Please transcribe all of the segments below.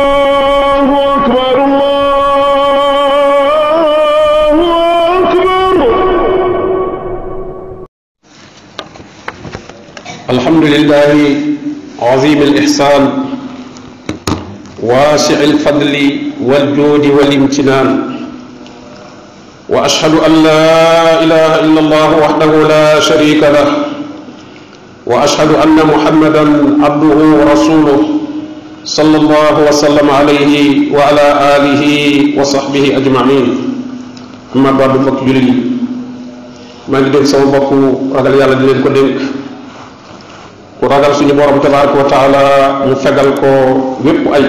Allahu akbar, Allahu akbar. Alhamdulillahi azim al-ihsan wasi' al-fadli wal-judi wal-imtinan wa ashhadu an la ilaha illa Allah wahdahu la sharika lahu وأشهد أن محمدا عبده ورسوله صلى الله وسلم عليه وعلى آله وصحبه أجمعين أما بعد mbokk jullit yi maa ngi dénk sama bopp ragal yàlla di leen ko dénk ku ragal suñu borom tabaraka wa taala mu fegal ko wépp ay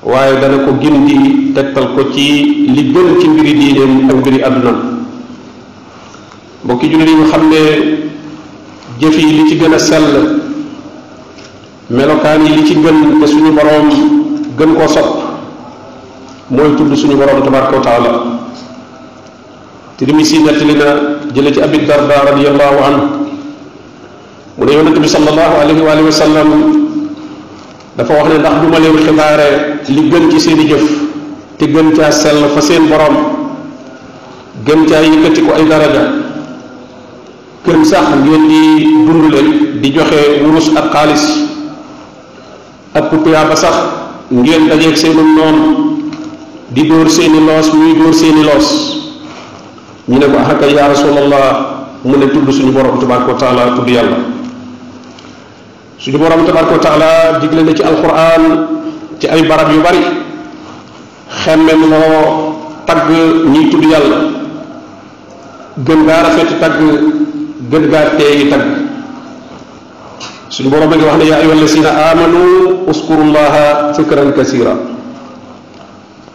waaye dana ko gindi tegtal ko ci li gën ci mbiri diineem ak mbiri àddunam mbokki jullit yi nga xam ne jëf yi li ci gën a sell melokaan yi li ci gën te suñu boroom gën koo sopp mooy tudd suñu boroom tabaraka wa taala Tirmisi nettali na jële ci Abi Darda radiyallahu anhu mu ne yonente bi sallallahu alayhi wa alihi wa sallam dafa wax ne ndax duma leen xibaare li gën ci seeni jëf te gën caa sell fa seen boroom gën caa yëkkati ko ay daraja kën sax ngeen di dundule di joxe wurus ak xaalis ak tuyaaba sax ngeen dajeeg seeni noon di dóor seeni loos muy dóor seeni loos ñu ne ko akay yaa rasulallah mu ne tudd suñu borom tabaraka wa taala tudd yàlla suñu borom tabaraka wa taala digle na ci alquran ci ay barab yu bari xemmem loo tagg ñiy tudd yàlla gën gaa rafeti tagg gën gaa teeyi tagg suñu borom a ngi wax ne yaa ayyuha alladina amanu uskurullaha zikran kasira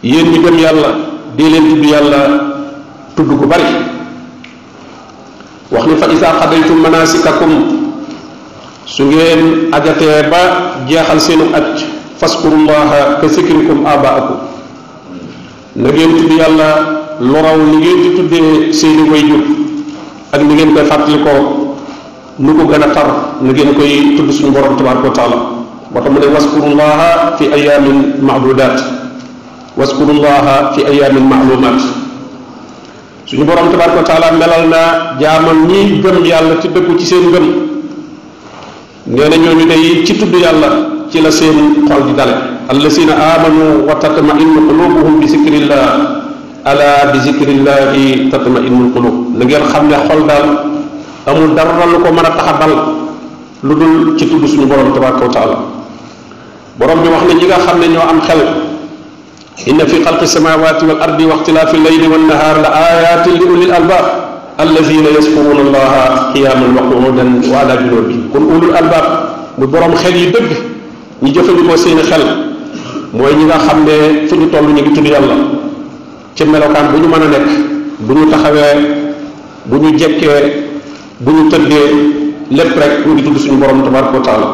yéen ñi gëm yàlla dee leen tudd yàlla tudd gu bari wax ni fa isa qadaytum manasikakum su ngeen ajatee ba jeexal seenu aj faskurullaha ka zikrikum abaakum na ngeen tudd yàlla lu raw ni ngeen di tuddee seeni wayjur ak ni ngeen koy fàttalikoo nu ko gën a tar ni ngeen koy tudd suñu borom tabaraka wa taala moo tax mu ne waskurullaha fi ayamin maadudat waskurullaha fi ayamin maalumat suñu borom tabaraka wa taala melal na jaamam ñi gëm yàlla ci dëggu ci seen ngëm nee na ñooñu day ci tudd yàlla ci la seen xol di dale allasina amanu wa tatma'innu qulubuhum bi zikrillah ala bi zikrillahi tatma'innul qulub na ngeen xam ne xol daal amul dara lu ko mën a tax a dal lu dul ci tudd suñu borom tabaraka wa taala borom bi wax ne ñi nga xam ne ñoo am xel inna fi xalqi samawati wal ardi wa ixtilaafi llayli wan nahaar la ayatin li ulil albab alladina yaskuruna allaha qiyaman wa qu'udan wa ala junubihim kon ulul albab mu borom xel yi dëgg ñi jëfandikoo seeni xel mooy ñi nga xam ne fu ñu toll ñu ngi tudd yàlla ci melokaan bu ñu mën a nekk bu ñu taxawee bu ñu jekkee bu ñu tëddee lépp rek ñu ngi tudd suñu borom tabaraka wa taala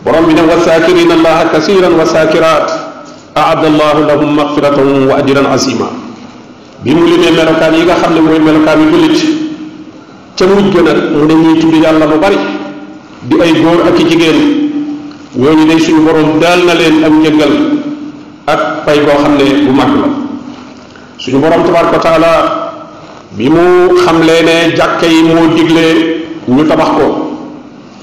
borom bi ne wa saakirina allaha kasiran wa saakirat aada allahu lahum magfiratan wa ajran azima bi mu limee melokaan yi nga xam ne mooy melokaan yu jullit ca mujj gën a mu ne ñuy tudd yàlla lu bari di ay góor ak i jigéen ñooñu day suñu borom daal na leen ak njëggal ak pay boo xam ne bu mag la suñu borom tabaraka wa taala bi mu xamlee ne jàkka yi moo digle ñu tabax ko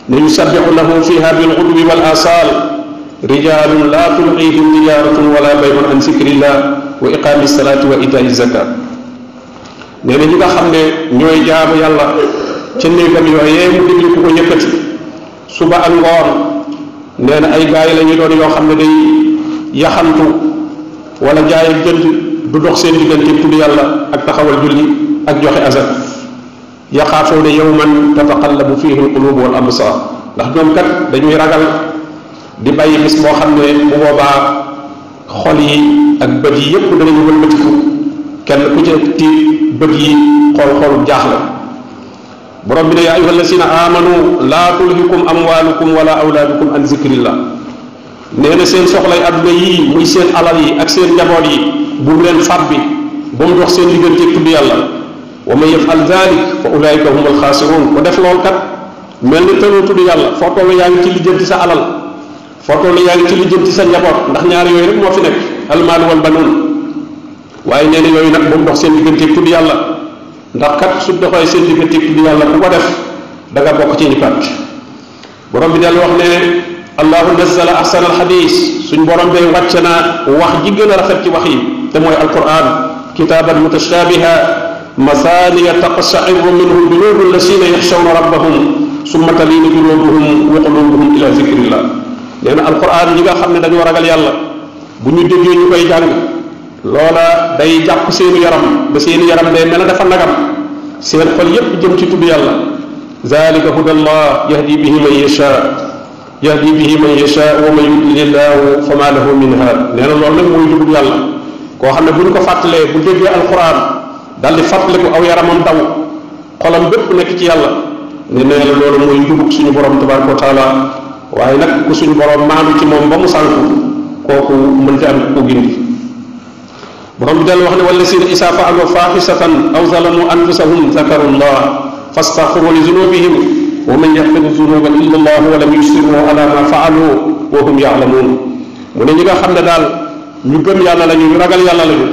ne yusabbihu lahu fiha bil ghudwi wal asal rijalun la tulqihim tijaratun wala bay'un an zikrillah wa iqamis salati wa ita'i zakat nee na ñi nga xam ne ñooy jaamu yàlla ca néegam yooyee mu digle ku ko yëkkati suba ak ngoon nee na ay gaay la ñu doon yoo xam ne day yaxantu wala jaay ak jënd du dox seen diggante tudd yàlla ak taxawal julli ak joxe azak yaxaafoona yawman tataqallabu fihi alqulubu wal absar ndax ñoom kat dañuy ragal di bàyyi bis boo xam ne bu boobaa xol yi ak bët yi yépp danañu wëlbatiku kenn ku ci ti bët yi xool jaaxle borom bi ne yaa ayyuha alladina amanu laa tulhikum amwalukum wala awlaadukum an zikrillah nee na seen soxlay adduna yii muy seen alal yi ak seen njaboot yi bu mu leen fàbbi ba mu dox seen diggante tudd yàlla wa man yafal dalik fa ulaika hum alxaasirun ko def lool kat mel ni tënoo tudd yàlla foo toll yaa ngi ci lijjanti sa alal foo toll yaa ngi ci lijjanti sa njaboot ndax ñaar yooyu rek moo fi nekk almaal wal banuun waaye nee na yooyu nag bu mu dox seen digganteeg tudd yàlla ndax kat su doxee seen digganteeg tudd yàlla ku ko def da nga bokk ci ñi pàcc borom bi dellu wax ne allahu nazzala ahsana alxadis suñ borom day wàcc na wax ji gën a rafet ci wax yi te mooy alquran kitaaban mutashabiha mathaniya taqshairu minhu juludu alladina yaxshawna rabbahum summa talinu juluduhum wa qulubuhum ila zikrillah nee na alquran ñi nga xam ne dañoo ragal yàlla bu ñu déggee ñu koy jàng loola day jàpp seenu yaram ba seenu yaram day mel ne dafa nagam seen xol yépp jëm ci tudd yàlla zalika hudallah yahdi bihi man yasha yahdi bihi man yasha wa man yudlilillahu fama lahu min haad nee na loolu nag mooy jubub yàlla koo xam ne bu ñu ko fàttalee bu déggee alquran dal di fàttaliku aw yaramam daw xolam bépp nekk ci yàlla ne nee la loolu mooy jubub suñu borom tabaraka wa taala waaye nag ku suñu borom maanu ci moom ba mu sànku kooku mënta am ku gindi borom bi dal wax ne wallasina isa faalu faaxisatan aw zalamu anfusahum zakaru llah fastaxfiru li zunubihim wa man yaxfiru zunuba illa allah wa lam yusiru ala ma faalu wa hum yaalamuun mu ne ñi nga xam ne daal ñu gëm yàlla lañu ñu ragal yàlla lañu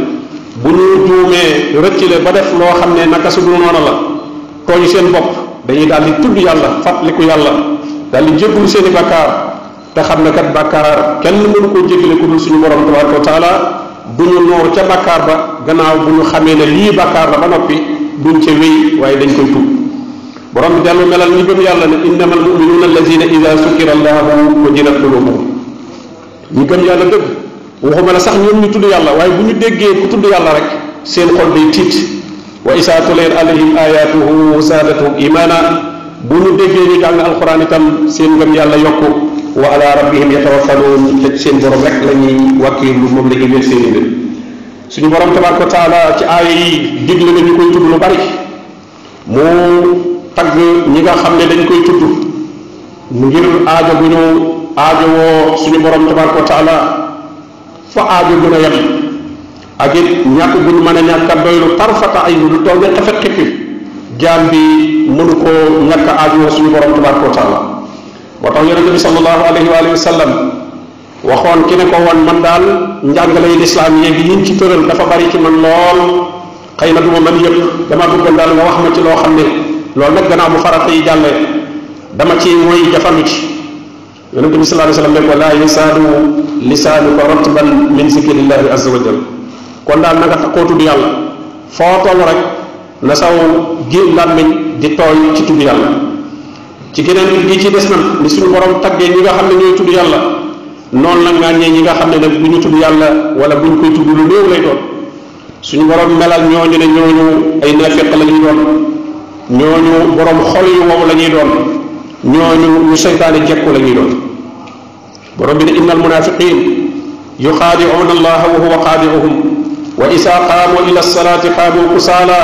bu ñu juumee rëccile ba def loo xam ne naka su dul noona la tooñ seen bopp dañuy daal di tudd yàlla fàttaliku yàlla daal di jéggulu seeni bàkkaar te xam ne kat bàkkaar kenn mënu koo jéggale ku dul suñu borom tabaraka wa taala du ñu noor ca bàkkaar ba gannaaw bu ñu xamee ne lii bàkkaar la ba noppi duñ ca wéy waaye dañ koy tuub borom bi dellu melal ñi gëm yàlla ne innamal muminuuna allazina ida sukira allahu wajilat qulubuhum ñi gëm yàlla dëgg waxuma la sax ñoom ñu tudd yàlla waaye bu ñu déggee ku tudd yàlla rek seen xol day tiit wa isa tuliyat alayhim ayatuhu zaadathum imana bu ñu déggee ñu jàng alquran itam seen ngëm yàlla yokku wa ala rabbihim yatawakkaluun te seen borom rek la ñuy wàkkiirlu moom la ñuy wér seen mbir suñu borom tabaraka wa taala ci aaya yi digle na ñu koy tudd lu bari mu tagg ñi nga xam ne dañ koy tudd ngir aajo bu ñu aajowoo suñu borom tabaraka wa taala fa aajo gën a yem ak it ñàkk bu ñu mën a ñàkk a doylu tarfata ay lu toll ne xefet xippi jaam bi mënu koo ñàkk a aajowoo suñu borom tabaraka wa taala moo tax yonente bi sallallahu alayhi wa alihi wa sallam waxoon ki ne ko woon man daal njàngale yi lislaam yeegi yiñ ci tëral dafa bari ci man lool xëy na du ma mën yëpp dama bëggoon daal nga wax ma ci loo xam ne loolu nag gannaaw bu farata yi jàllee dama ci mooy jafandu ci yonente bi sallallahu alayhi wa sallam ne ko laa yasaadu lisaanuka ratban min zikrillahi azza wa jal kon daal na nga takkoo tudd yàlla foo toll rek na saw gi làmmiñ di tooy ci tudd yàlla ci geneen gi ci des nag ni suñu borom taggee ñi nga xam ne ñooy tudd yàlla noonu la ngàññee ñi nga xam ne nag bu ñu tudd yàlla wala bu ñu koy tudd lu néew lay doon suñu borom melal ñooñu ne ñooñu ay naafeq la ñuy doon ñooñu borom xol yu wow la ñuy doon ñooñu ñu seytaane jekku la ñuy doon borom bi ne innal munafiqin yuxaadicuuna allaha wa huwa xaadicuhum wa isa qaamu ila alsalati qaamu kusaala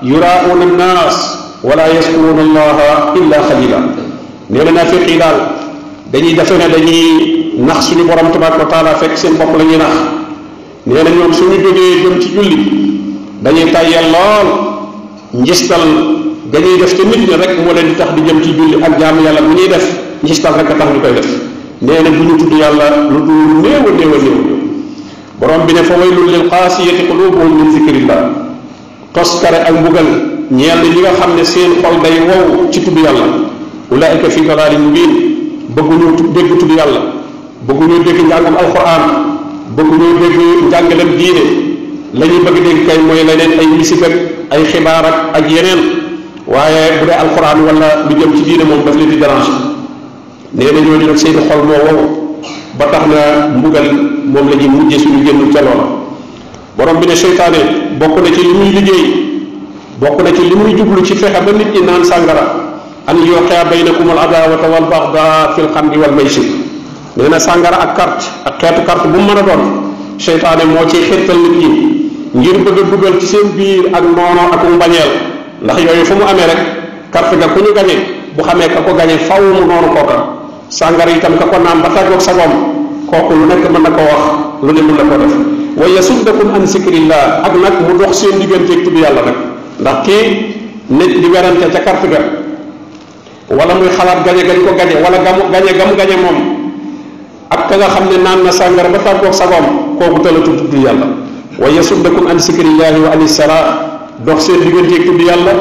yuraauuna annaas wala yaskuruuna allaha illa xalila nee na naafiq yi daal dañuy defe ne dañuy nax suñu borom tabaraka wa taala fekk seen bopp la ñuy nax nee na ñoom suñu jógee jëm ci julli dañuy tàyyeel lool njistal dañuy def te nit ñi rek moo leen di tax di jëm ci julli ak jaamu yàlla bu ñuy def njistal rek a tax ñu koy def nee na bu ñu tudd yàlla lu dul néew a néew a néew borom bi ne fa waylun lil qaasiyati qulubuhum min zikrillah toskare ak mbugal ñeel ñi nga xam ne seen xol day wow ci tudd yàlla ulaika fi dalaalin mubiin bëgguñu dégg tudd yàlla bëgguñu dégg njàngum alquran bëgguñu dégg njàngalem diine la ñuy bëgg dégg kay mooy leneen ay misik ak ay xibaar ak yeneen waaye bu dee alquran wala lu jëm ci diine moom daf leen di déranger nee na ñooñu nag seen xol moo wow ba tax na mbugal moom la ñuy mujjee suñu génn ca loola borom bi ne seytaane bokk na ci li muy liggéey bokk na ci li muy jublu ci fexe ba nit ñi naan sàngara an yuqia baynakum al adawata wal baxda fil xamri wal maysir nee na sàngara ak carte ak xeetu carte bu mu mën a doon seytaane moo ci xirtal nit ñi ngir bëgg a dugal ci seen biir ak noono ak mbañeel ndax yooyu fu mu amee rek carte ga ku ñu gañe bu xamee ka ko gañe faw mu noonu kooka sàngara itam ka ko naan ba tàggoog sagoom kooku lu nekk mën na ko wax lu ne mën na ko def wa yasuddakum an zikrillah ak nag mu dox seen digganteeg tudd yàlla nag ndax kii nit di werante ca carte ga wala muy xalaat gañe gañ ko gañe wala gamu gañe moom ak ka nga xam ne naan na sàngara ba tàggoog sagoom kooku talatu tudd yàlla wa yasuddakum an zikrillahi wa anis salaa dox seen digganteeg tudd yàlla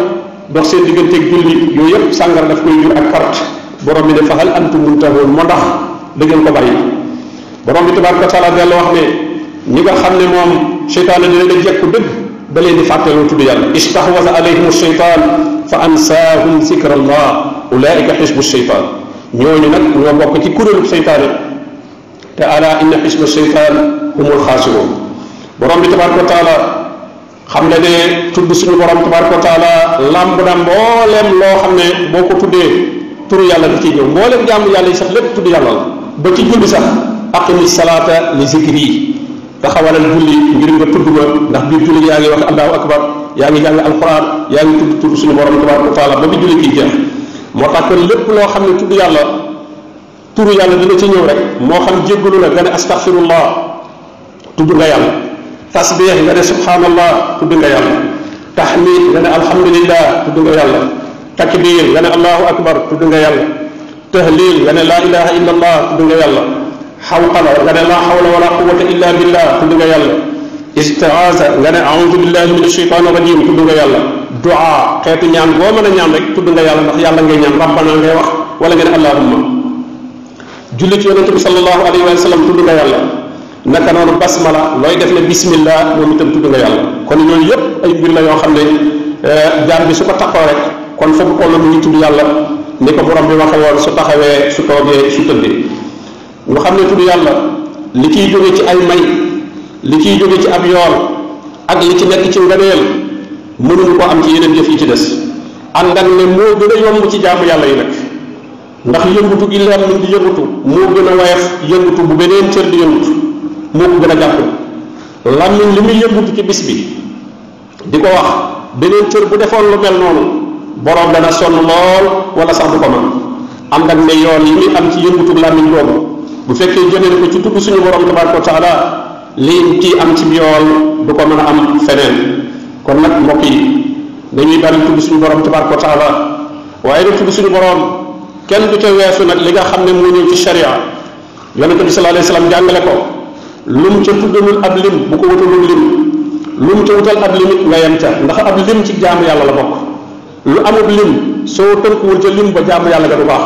dox seen digganteeg julli yooyu yëpp sàngara daf koy jur ak perte borom bi ne fa hal antum muntahuun moo ndax da ngeen ko bàyyi borom bi tabaaraka wa taala delloo wax ne ñi nga xam ne moom seytaane dina leen jekku dëgg da leen di fàtteloo tudd yàlla istahwaza alayhim sheytaan fa ansaahum zikrallah ulaika xisbu sheytaan ñooñu nag ñoo bokk ci kuréelu seytaane te ala inna xisba sheytaan humul xaasiruun borom bi tabaaraka wa taala xam ne ne tudd suñu borom tabaaraka wa taala làmb na mbooleem loo xam ne boo ko tuddee turu yàlla da ciy ñëw mbooleem jaamu yàlla yi sax lépp tudd yàlla la ba ci julli sax aqimi salaata li zikri taxawalal julli ngir nga tudd ma ndax biir julli yaa ngi wax allahu akbar yaa ngi jàng alquran yaa ngi tudd suñu borom tabaaraka wa taala ba bi julli kii jeex moo tax kon lépp loo xam ne tudd yàlla turu yàlla dina ci ñëw rek moo xam jéggalu la nga ne astaghfirullah tudd nga yàlla tasbih nga ne subhanallah tudd nga yàlla tahmid nga ne alhamdulillah tudd nga yàlla takbir nga ne allahu akbar tudd nga yàlla tahlil nga ne la ilaha illa allah tudd nga yàlla xawqala nga ne la hawla wala quwwata illa billah tudd nga yàlla istiaasa nga ne a'udhu billahi min ashaytan rajim tudd nga yàlla du'a xeetu ñaan boo mën a ñaan rek tudd nga yàlla ndax yàlla ngay ñaan rabbana ngay wax wala nga ne allahumma julli ci yonente bi sallallahu alayhi wa sallam tudd nga yàlla naka noonu basmala looy def ne bismillah moom itam tudd nga yàlla kon yooyu yëpp ay mbir la yoo xam ne jaam bi su ko taxoo rek kon foofu toll mu ngi tudd yàlla ni ko borom bi waxe woon su taxawee su toogee su tëddee ñu xam ne tudd yàlla li ciy jóge ci ay may li ciy jóge ci ab yool ak li ci nekk ci ngëneel mënuñu ko am ci yeneen jëf yi ci des ànd ak ne moo gën a yomb ci jaamu yàlla yi nag ndax yëngutu gi leer min di yëngutu moo gën a woyof yëngutu bu beneen cër di yëngutu moo ko gën a jàpp làmmiñ li muy yëngutu ci bis bi di ko wax beneen cër bu defoon lu mel noonu borom dana sonn lool wala sax du ko mën ànd ak ne yoon yi muy am ci yëngutu làmmiñ boobu bu fekkee jëlee ko ci tudd suñu borom tabaraka wa taala lii kii am ci yool du ko mën a am feneen kon nag mbokk yi dañuy bari tudd suñu borom tabaraka wa taala waaye nag tudd suñu borom kenn du ca weesu nag li nga xam ne moo ñëw ci sharia yonente bi sallallahu alayhi wasallam jàngale ko lu mu ca tuddalul ab lim bu ko wutalul lim lu mu ca wutal ab limit nga yem ca ndax ab lim ci jaamu yàlla la bokk lu amul lim soo tënkuwul ca lim ba jaamu yàlla ga du baax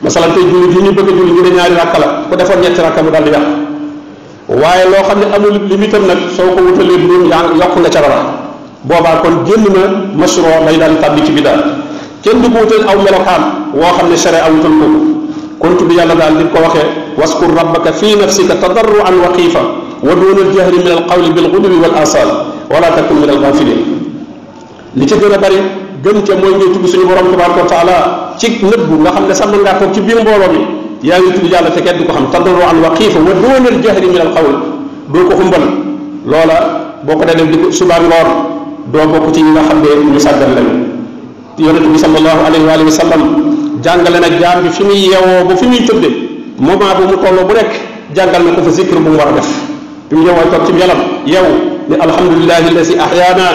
masalan tey julli gi ñu bëgg a julli ñu ne ñaari rakka la ku defoon ñetti rakka mu daal di yàq waaye loo xam ne amul limitam nag soo ko wutalee lim yaa yokk nga ca dara boobaa kon génn na masro lay daal tàbbi ci bidaa kenn du ko wutal aw melokaan woo xam ne sharia wutal ko kon tudd yàlla daal di ko waxee waskur rabbaka fi nafsika tadarruan wa xiifa wa duna aljahri min alqawli bilgudwi wal asal wala takun min alghafilin li ci gën a bari gën ca mooy ngay tudd suñu borom tabaraka wa taala ci nëbbu nga xam ne sax mën ngaa toog ci biir mbooloo mi yaa ngi tudd yàlla te kenn du ko xam tadarruan wa xiifa wa duna aljahri min alqawl doo ko xumbal loola boo ko dee di ko subaa ngoor doo bokk ci ñi nga xam ne ñu sàggal lañu yonente bi sallallahu alayhi wa sallam jàngale nag jaam bi fi muy yeewoo ba fi muy tëdde moment bu mu toll bu nekk jàngal na ko fa zikr bu mu war a def bi mu yeewoo toog ci yalam yeew ne alhamdulillahi alladi ahyaana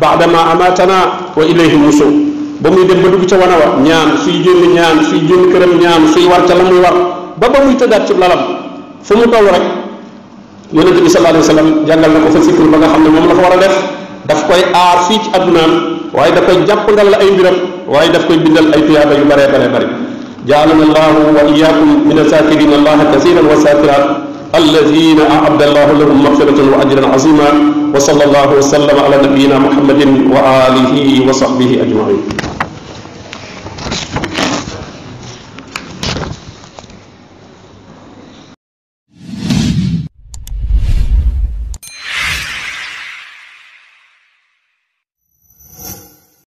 baadama amatana wa ilayhi nushur ba muy dem ba dugg ca wana wa ñaan suy génn këram ñaan suy war ca la muy war ba muy tëddaat ci lalam fu mu toll rek yonente bi sallallahu alayhi wa sallam jàngal na ko fa zikr ba nga xam ne moom la fa war a def daf koy aar fii ci addunaam waaye daf koy jàppandal la ay mbiram waaye daf koy bindal ay tuyaaba yu bare bare bare jaalana allahu wa iyaakum min azakirin allaha kasiran wa sakirat alladina aadda allahu lahum magfiratan wa ajran azima wa sallallahu wa sallama ala nabiyina muhammadin wa alihi wa sahbihi ajmain